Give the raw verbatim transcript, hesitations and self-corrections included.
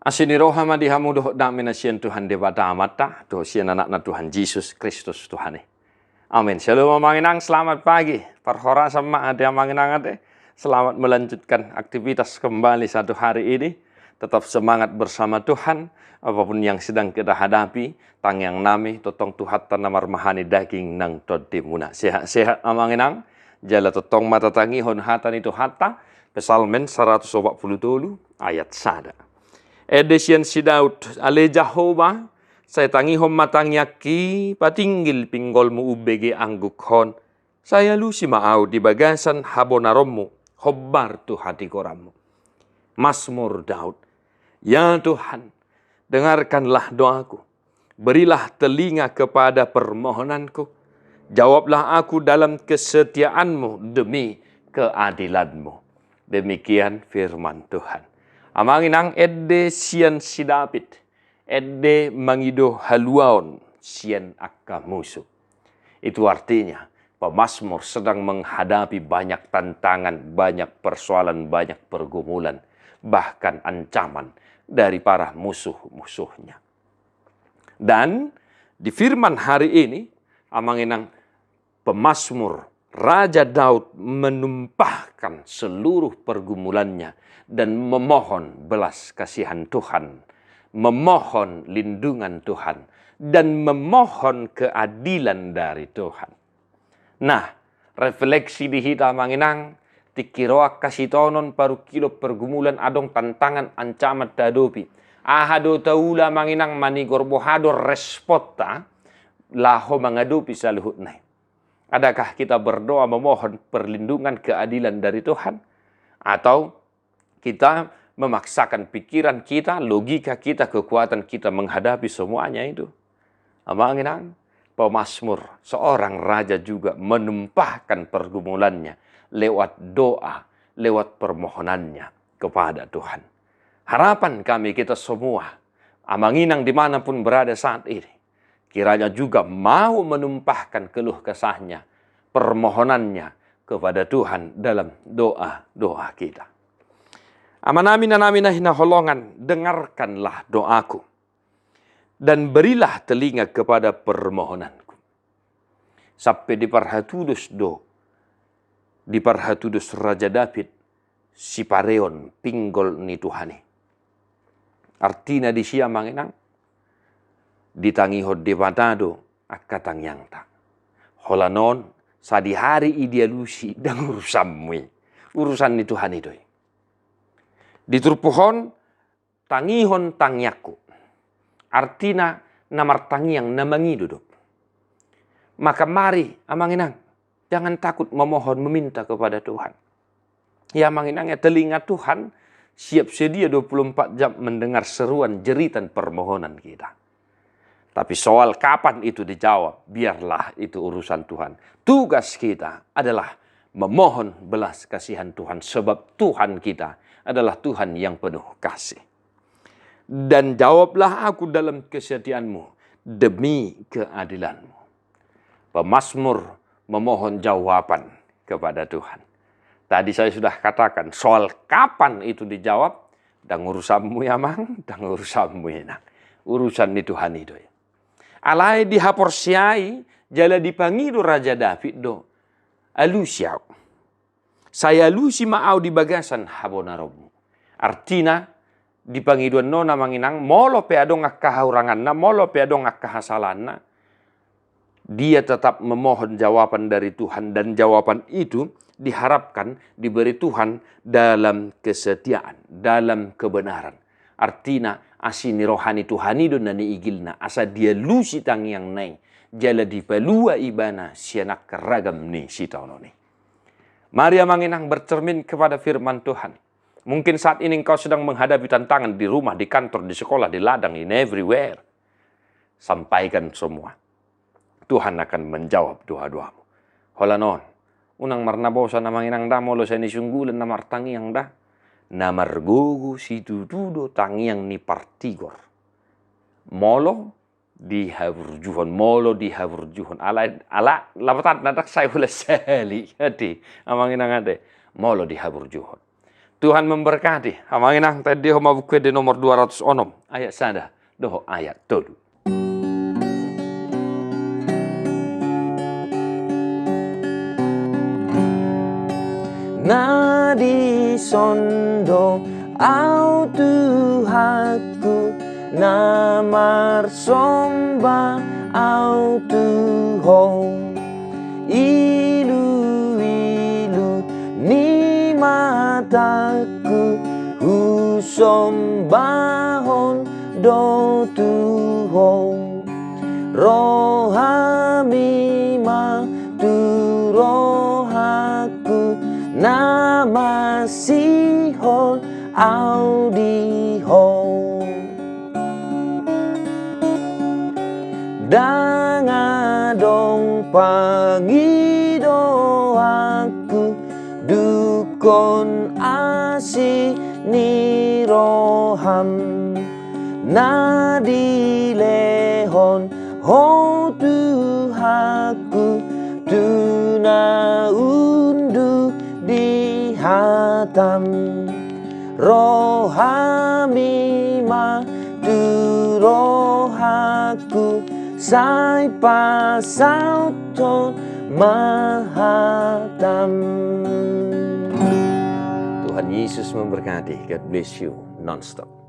Asi ni roha ma di hamu dohot dame na sian Tuhan Debata Amanta, dohot sian Anakna Tuhan Jesus Kristus Tuhan i. Amin. Shalom amang inang, selamat pagi. Parhorasan ma ate amang inang ate. Selamat melanjutkan aktivitas kembali satu hari ini. Tetap semangat bersama Tuhan. Apapun yang sedang kita hadapi, tangiang nami, tongtong Tuhanta na marmahani daging nang tondimuna. Sehat-sehat amang inang. Jala tongtong ma tatangihon hata ni Tuhanta. Psalmen saratus opat pulu tolu ayat sada. Ende sian si Daud, ale Jahowa, sai tangihon ma tangiangki, patinggil pinggolmu umbege anggukhon. Sai alusi ma au di bagasan habonaronmu, hombar tu hatigoranmu. Mazmur Daud. Ya Tuhan, dengarkanlah doaku. Berilah telinga kepada permohonanku. Jawablah aku dalam kesetiaanmu demi keadilanmu. Demikian firman Tuhan. Amang inang, ende sian si Daud, ende mangido haluaon sian angka musu. Itu artinya, pemazmur sedang menghadapi banyak tantangan, banyak persoalan, banyak pergumulan, bahkan ancaman dari para musuh-musuhnya. Dan di firman hari ini, amang inang, pemazmur Raja Daud menumpahkan seluruh pergumulannya dan memohon belas kasihan Tuhan, memohon lindungan Tuhan, dan memohon keadilan dari Tuhan. Nah, refleksi di hita amang inang, tingki ro angka sitaonon, parungkilon, pergumulan, adong tantangan, ancaman tahadopi. Aha do taula amang inang manigor, boha do responta laho mangadopi saluhutna i? Adakah kita berdoa memohon perlindungan, keadilan dari Tuhan? Atau kita memaksakan pikiran kita, logika kita, kekuatan kita menghadapi semuanya itu? Amang inang, pemazmur, seorang raja juga menumpahkan pergumulannya lewat doa, lewat permohonannya kepada Tuhan. Harapan kami kita semua, amang inang dimanapun berada saat ini, kiranya juga mau menumpahkan keluh kesahnya, permohonannya kepada Tuhan dalam doa-doa kita. Amanami, inanami na hinaholongan, dengarkanlah doaku, dan berilah telinga kepada permohonanku. Sampe diparhatudos do, diparhatudos Raja Daud sipareon pinggol ni Tuhan i. Artina disi amang inang, ditangihon Debata do angka tangiangta. Holan on, sadihari i dialusi, ndang urusanmu i. Urusan ni Tuhan i do i. Di turpuk on, tangihon tangiangku. Artina na martangiang, na mangido do. Maka mari amang inang, jangan takut memohon, meminta kepada Tuhan. Ya amang inang, ya, telinga Tuhan siap sedia dua puluh empat jam mendengar seruan jeritan permohonan kita. Tapi soal kapan itu dijawab, biarlah itu urusan Tuhan. Tugas kita adalah memohon belas kasihan Tuhan, sebab Tuhan kita adalah Tuhan yang penuh kasih. Dan jawablah aku dalam kesetiaanmu demi keadilanmu. Pemazmur memohon jawaban kepada Tuhan. Tadi saya sudah katakan, soal kapan itu dijawab, ndang urusanmu i amang, ndang urusanmu i inang. Urusan ni Tuhan i do i. Alai dihaporseai jala dipangido Raja Daud do, alusi au. Sai alusi ma au di bagasan habonaronmu. Artina, di pangidoan on amang inang, molo pe adong angka hahuranganna, molo pe adong angka hasalaanna, dia tetap memohon jawaban dari Tuhan, dan jawaban itu diharapkan diberi Tuhan dalam kesetiaan, dalam kebenaran. Artina, asi ni roha ni Tuhan i do na niigilna, asa dialusi tangiangna i, jala dipalua ibana sian angka ragam ni sitaonon i. Mari amang inang bercermin kepada firman Tuhan. Mungkin saat ini engkau sedang menghadapi tantangan di rumah, di kantor, di sekolah, di ladang, in everywhere. Sampaikan semua. Tuhan akan menjawab doa-doamu. Holan on, unang marnabosan amang inang da, molo sai nisunggulan na martangiang da. Na margogo situtu do tangiang ni partigor. Molo dihaburjuhon, molo dihaburjuhon. Ala, ala, lapatanna ndang sai holan sahali. Ate, amang inang ate. Molo dihaburjuhon. Tuhan memberkati. Amang inang, taendehon ma Buku Ende nomor dua ratus onom, ayat sada dohot ayat tolu. Na dison do Ahu Tuhanku, na marsomba Ahu tu Ho. Iluilu ni matangku husombahon do tu Ho. Rohami ma tu rohangku, na masihol Ahu di Ho. Ndang adong pangidoanku, dungkon asi ni roham, na dilehon Ho Tuhanku tu na unduk di hatam. Rohami ma tu rohangku, sai pasauthon ma hatam. Tuhan Yesus memberkati. God bless you nonstop.